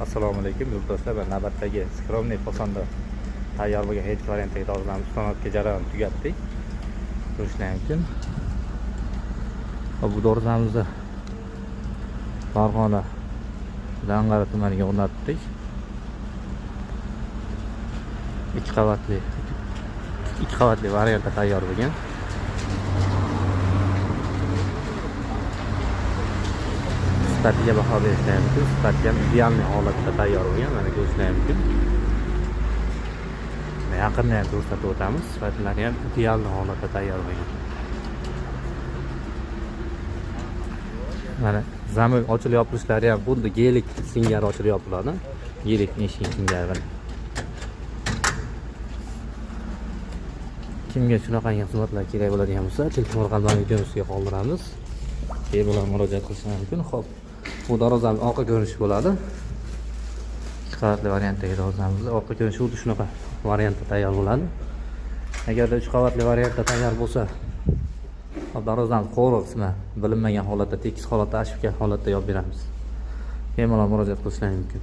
Assalomu alaykum yurtdoshlar. Va navbatdagi skromniy fasonda tayyor bo'lgan hech variantdagi dorilarni установка jarayonini tugatdik. Ko'rishlar mumkin. Va bu dorilarimizni Farg'ona, Dang'ara tumaniga o'rnatdik. Ikki qavatli variantda tayyor bo'lgan. Sifatiga baho berishlar mumkin. Sifati ham idealniy holatda tayyor bo'lgan, mana ko'rishlar mumkin. Yaqinda ham ko'rsatib o'tamiz. Sifatlari ham idealniy holatda tayyor bo'lgan. Mana zamok ochilib yopilishlari ham xuddi gelik singari ochilib yopiladi. Gelik eshik singari mana. Kimga shunaqangi xizmatlar kerak bo'ladigan bo'lsa, telefon raqamlarini videoni ustiga qoldiramiz. Bemalol murojaat qilishingiz mumkin. Xo'p, bu darvozamiz orqa ko'rinishi bo'ladi. Ikki qavatli variantdagi darvozamiz orqa ko'rinishi xuddi shunaqa variantda tayyor bo'ladi. Agarda uch qavatli variantda tayyor bo'lsa, hop, darvozamiz qo'ri qismi bilinmagan holatda, tekis holatda, ashifka holatda yopib beramiz. Bemalol murojaat qilishingiz mumkin.